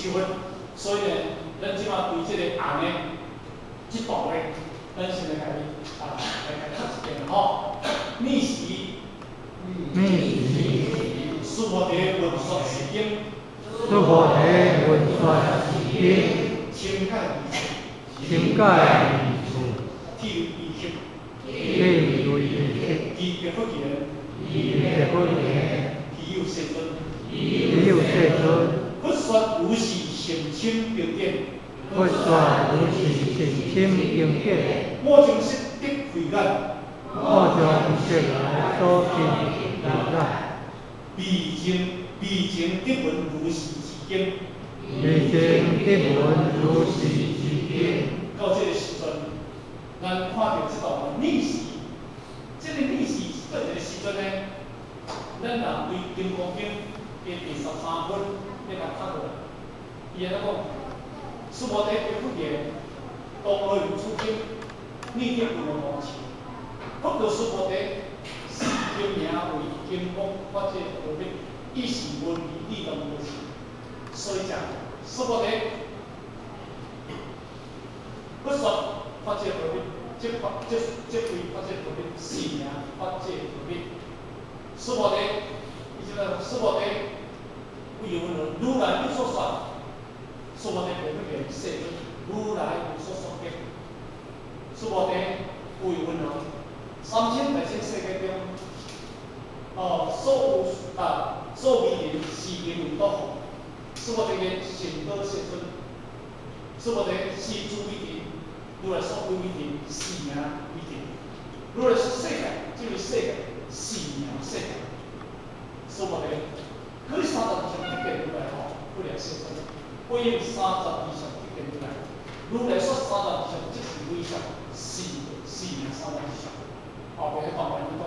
修佛。所以呢，咱這馬對這个紅的這段話，咱先來共伊啊，來共讀一遍吼。爾時，爾時，須菩提聞說是經，須菩提聞說是經，深解義處，深解義處，體為義合，體為義合，而白佛言，而白佛言，希有世尊，希有世尊，佛說如是甚深經典，佛說如是甚深經典，我將悉得慧眼，我將悉來所得慧眼，彼前得聞如是之經，彼前得聞如是之經。到這个時陣，咱看著這段歷史，這个歷史佗一个時陣呢？咱若對《金剛經》的第13分，欲共讀落來，伊按怎講？須菩提白佛言：當來聞此經，你得聞無相。佛告須菩提：是經名為金剛法界波羅蜜，以是文義你當無相。所以講，須菩提，佛說法界波羅蜜，即法即即為法界波羅蜜，是名法界波羅蜜。須菩提，伊這個須菩提，有問如來有所說，須菩提白佛言：世尊，如來有所說經。須菩提有問三千大千世界中，哦，所有啊，所為人是名為多福。須菩提言：善導世尊。須菩提是諸微塵，如來說為微塵，是名微塵。如來說世界，這個世界是名世界。須菩提，彼32相得見如來吼，不了世尊。不應32相得見如來。如來說32相，即是微相，是名32相。後壁彼段話按呢講，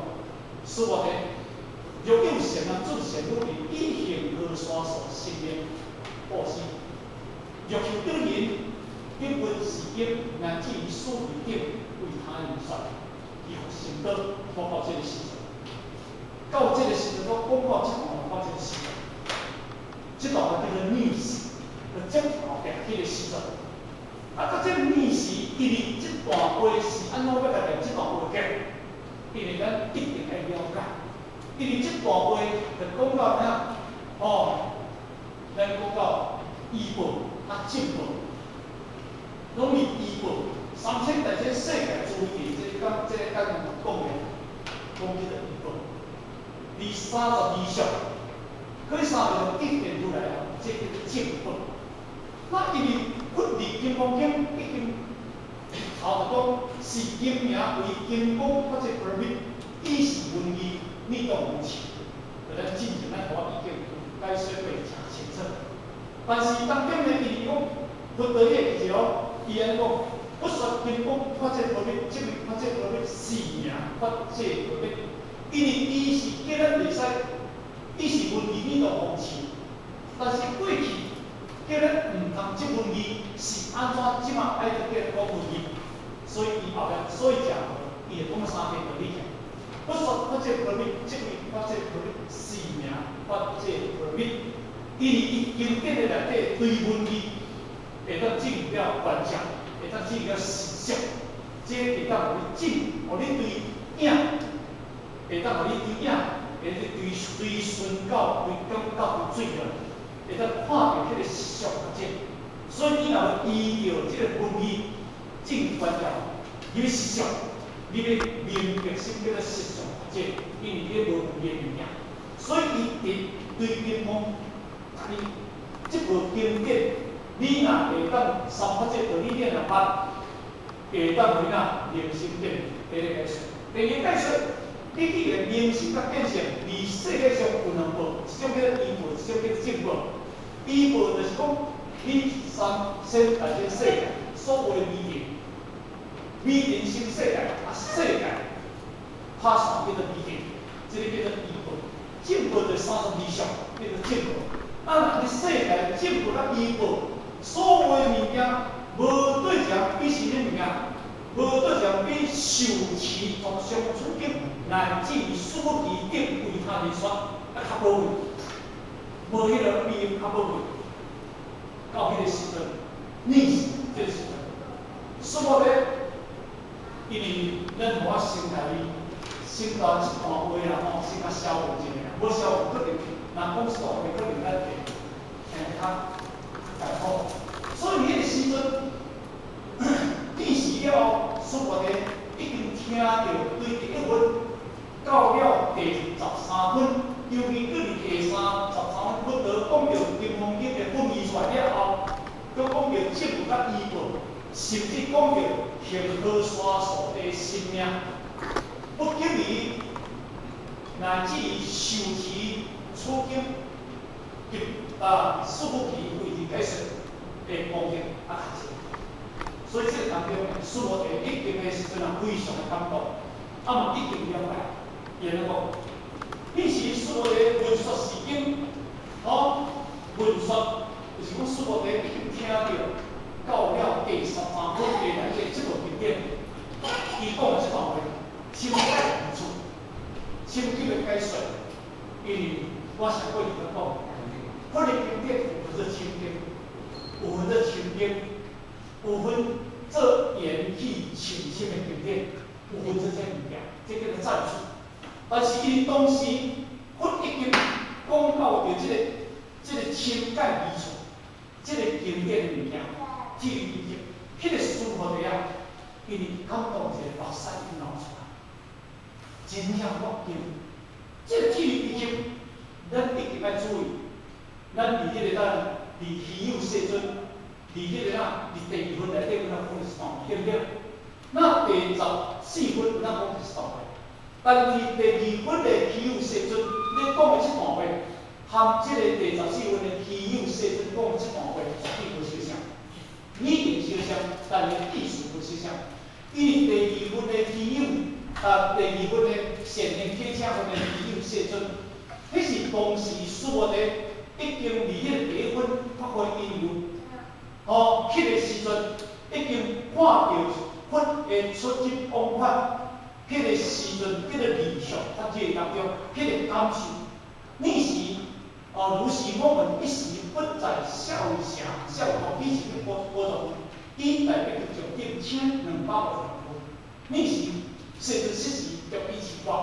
須菩提，若有善男子善女人，以恆河沙數生命布施，若受等人得聞是經，乃至於思惟等為他人說，彼佛成道，我到這个時陣，到這个時陣，我講到這段話到這个時陣，這段話叫做爾時，就接後壁彼个時陣。啊，到這個爾時，因為這段話是按怎欲共念這段話嘅？因為咱一定愛了解，因為這段話就講到啥？哦，咱講到依報啊正報，攏是依報。三千大千世界諸位，這個講這個講講的，講這個依報。第32相，彼32相得見如來啊，這叫做正報。那因為佛佇金剛經已經頭就講是經名為金剛法界波羅蜜，以是文義，你當無相。就咱進前咱頭已經解說過誠清楚。但是當中呢，伊講佛陀伊記哦，伊按呢講，佛說金剛法界波羅蜜，即為法界波羅蜜，是名法界波羅蜜。因為伊是叫咱袂使，伊是文義你當無相。但是過去叫咱毋通這文義是按怎這馬愛閣叫咱講文義，所以伊後壁所以才伊會講三個道理。佛說法界波羅蜜，即為法界波羅蜜，是名法界波羅蜜。因為伊經典的內底對文義會當證了觀照，會當證了實相，這會當予你證，予你對影，會當予你對影，會當對隨順到對感到對水了，會當看著彼個實相發展。所以你若要依著這個文義證觀照，入去實相，你欲明白什麼叫做實相發展，因為你無文義的物件，所以伊佇對金剛，伊這部經典，你若會當三法界道理你若捌，會當予哪明心見性。第一個解說，第二個解說，你既然明心佮見性，佇世界上有兩報，一種叫做依報，一種叫做正報。依報就是講，你三千大千世界所有的微塵，微塵生世界，啊世界拍散叫做微塵，這個叫做依報。正報就是32相，叫做正報。啊，若佇世界正報佮依報，所有的物件無對一項比啥物物件，無對一項比受持十相處境，乃至於思惟等為他人說，啊較寶貴，無彼個比較寶貴。彼時陣，彼時這個時陣，須菩提，因為咱予我先共伊先甲這段話啦吼，先共消化一下，無消化可能，若講這段話可能咱會聽較艱苦。所以彼個時陣，彼時了後，須菩提已經聽著對第一分到了第13分，尤其閣佇第33分，佛陀講著金剛經的本義出來了後，閣講著證悟佮依報，甚至講著恆河沙數的生命，不急於乃至於受持此經及啊四部曲為之解說的功德啊較濟。所以這個當中，須菩提已經的時陣啊，非常的感動，啊嘛已經了解。伊按呢講，彼時須菩提聞說是經，吼，聞說就是講須菩提已經聽著到了第13分的內底這部經典，伊講的這段話，深解而出，深入的解說，因為我上過去講，佛的經典有分做深經，有分做淺經，有分做言語深深的經典，有分做這物件，這叫做讚詞。但是伊當時佛已經講到著這個深解而出，這個經典的物件，至於伊彼個須菩提啊，因為感動一個目屎流出來，真正我經，這個智利比丘，咱一定愛注意，咱佇彼個咱佇希有世尊，佇彼個哪，佇第二分內底，阮講的是段，對毋對？那第14分，咱講的是段話。但佇第二分的希有世尊，咧講的這段話，含這個第14分的希有世尊講的這段話，絕對無相像，語言相像，但是意思無相像。因為第二分的希有，啊，第二分的善行啟請分的希有世尊，彼是當時須菩提已經佇彼個第一分發揮因緣，哦，彼個時陣已經看著佛的出入往返。彼個時陣，彼個理想發展當中，彼個感受，彼時哦，如是我聞，一時佛在舍衛城，舍衛國，彼時去寶藏，以大比丘眾頂請250人。彼時世尊適時著彼寺外，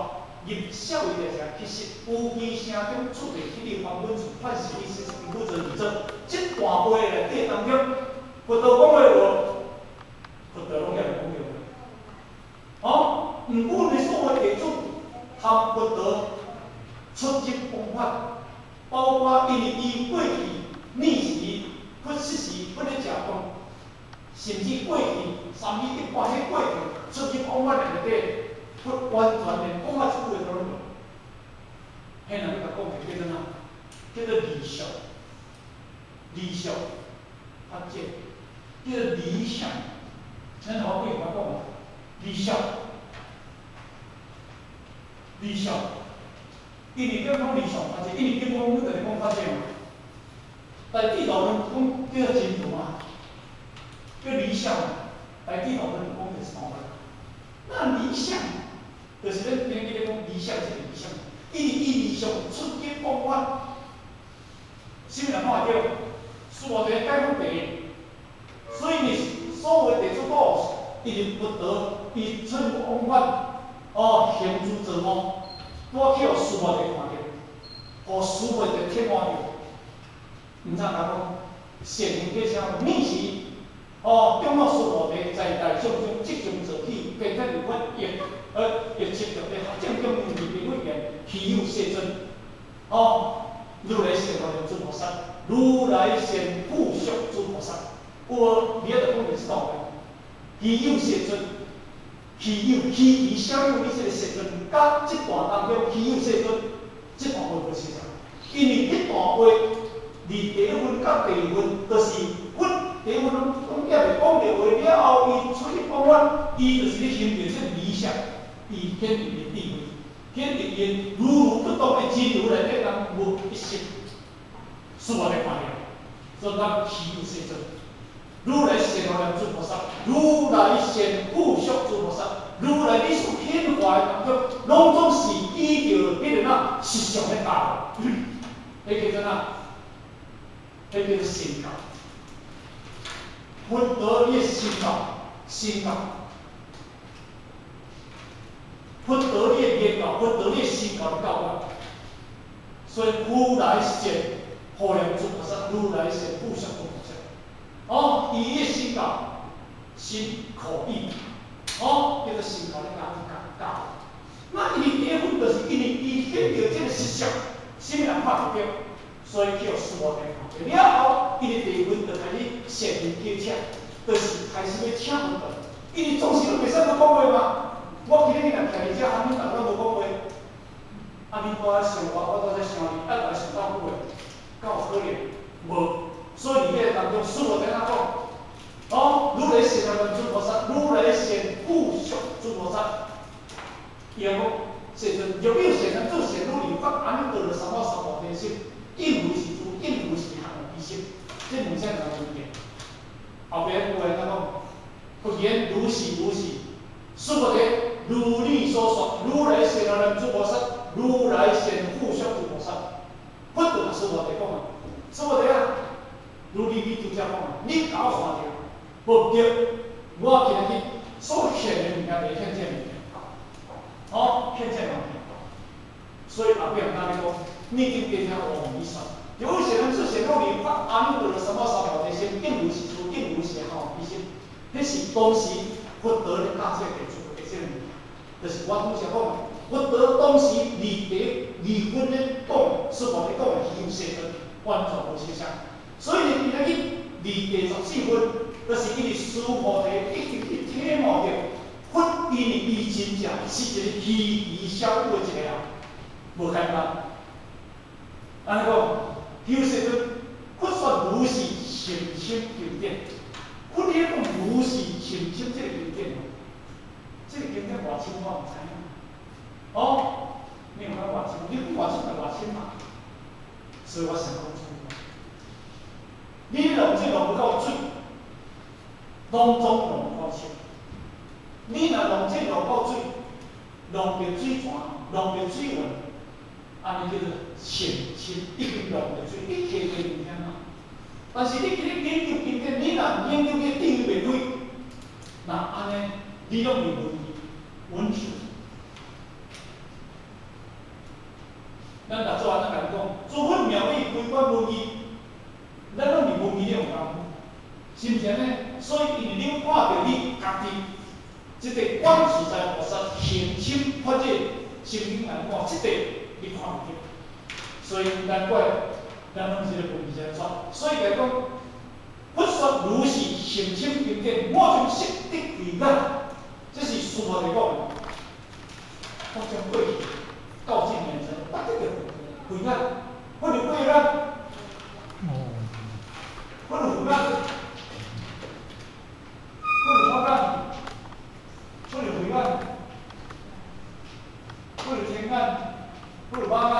入舍衛大城乞食，有見城中處地乞利梵文殊梵時伊是負責而做。這段話內底當中，佛陀講的話，佛陀攏遐講著。哦。毋過呢，所謂弟子含佛陀出入往返，包括因為伊過去彼時佛適時佛咧食飯，甚至過去三米一半彼過去出入往返內底，佛完全連講啊一句話都攏無。彼若欲共講者叫做啥？叫做理想，理想發展，叫做理想。咱頭幾下講理想。理想，因為點講理想發展，因為金剛經就是講發展嘛。但智度論講叫做真如嘛，叫理想。但智度論講就是什麼？那理想，就是咱頂日咧講理想，這個理想，因為伊理想出入往返，啥物人看會著？須菩提解放第一，所以呢，所有弟子都一直佛陀伊出入往返。哦，行住坐臥，拄去予須菩提看著，予須菩提聽完著，毋知影講善行啟請彼時，哦，中老須菩提在大眾中即將坐起，並且入法譯，譯七著的正中二邊位言，希有世尊，哦，如來善護念諸菩薩，如來善付囑諸菩薩，有無？佇遐就講著這段話，希有世尊。希有希其小有你這個世尊，佮這段當中希有世尊，這段話無相像，因為彼段話佇第一分佮第二分，就是佛第一分攏攏抑未講著話了後，伊出去往返，伊就是咧尋著這個理想，伊顯伊的智慧，顯伊的如如不動的真如內底，當無一息，須菩提看著，所以咱希有世尊。如來善護念諸菩薩，如來善付囑諸菩薩，如來你所顯化的當中，攏總是依著彼個哪實相咧教，彼叫做哪？彼叫做神教。佛陀伊的身教，身教，佛陀你的言教，佛陀你的身教的教法。所以如来现护念诸菩萨，如来现付嘱诸菩萨。哦，伊的身教，身口意，哦，叫做身教咧教教教。那伊第一分就是因为伊显著这个实相，啥物人看袂著，所以叫须菩提看著了后，伊的第二分就开始现行结请，就是开始欲请佛陀。因为总是拢袂使无讲话嘛。我今日若徛伫遮，阿弥陀拢无讲话，阿弥陀想我，我都在想伊，啊，来想到久的，敢有可能？无。所以伫彼个当中，须菩提怎讲？哦，如来现护念诸菩萨，如来现付嘱诸菩萨。伊讲，世尊，若有善男子善女人，发阿耨多罗三藐三菩提心，应如是住，应如是行之心，这两项人问题。后边有人讲，佛言如是如是，须菩提，如你所说，如来现护念诸菩萨，如来现付嘱诸菩萨。佛就共须菩提讲啊，须菩提啊，如你你拄才讲啊，你共我看著，无对，我今日所现的物件，袂现这物件。哦，现这物件。所以后壁人家咧讲，你顶加听阿弥说，有善男子善女人发阿耨多罗三藐三菩提心，应如是住，应如是行之心。彼是当时佛陀咧教这个弟子的这个物件，就是我拄才讲的，佛陀当时二第二分咧讲，须菩提讲的虚世尊，完全无相像。所以呢，今仔日二第14分，就是因为须菩提一直去体悟著佛，因为伊真正是一个虚无小有的一个人，无简单。按呢讲，虚世尊，佛说如是甚深经典，佛咧讲如是甚深这个经典，这个经典偌深我毋知影。哦，你有讲偌深？你讲偌深就偌深嘛。所以我想讲出来，你弄这弄无够水，拢总弄无够深。你若弄这弄够水，弄著水泉，弄著水源，按呢叫做深深，已经弄著水，你摕著物件嘛。但是你今日研究经典，你若研究去定袂开，那按呢，你拢是文文字。咱若做按呢共你讲，诸佛妙语归观文义，咱拢伫文义咧用功夫，是毋是按呢？所以因为你看著你家己，这个观自在菩萨行深发这心经来看，这个你看毋著，所以难怪咱拢是咧文字在转。所以来讲，佛说如是甚深经典，我将悉得慧眼，这是须菩提讲的。我将过去到这年时，我得著慧眼，我就过眼，我就慧眼，我就法眼，我就慧眼，我就天眼，我就肉眼，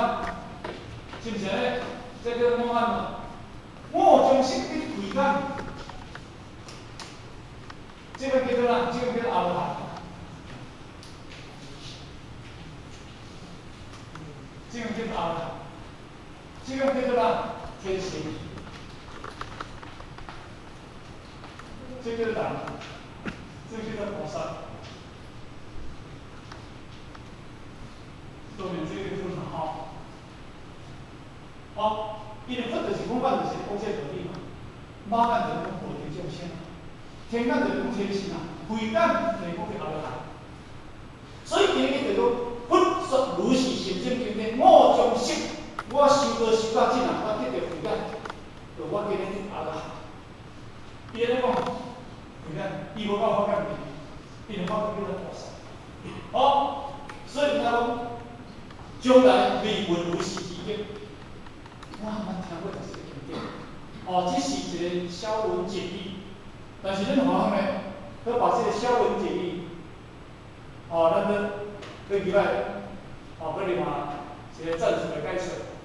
是毋是按呢？这叫做五眼嘛。我将悉得慧眼，这个叫做啥？这个叫做阿罗汉。这个叫做阿罗汉，这个叫做啥？天神。这个叫做人，这个叫做菩萨。说明这个分吼，好，因为佛就是讲，就是讲这个道理嘛。肉眼就是讲报度众生，天眼就是讲天神啊，慧眼就是讲阿罗汉。所以今日就讲，佛说如是甚深经典，我将悉，我修道修到这啊，我得著慧眼，就我今日得阿罗汉。伊按呢讲，慧眼，伊无够法眼伊就法叫做菩萨。好，所以他讲，将来未闻如是之经，我毋捌听过这个经典。哦，这是一个消文解义，但是咱何妨呢？去把这个消文解义，哦，咱去去入来，哦，去另外一个战术的解说。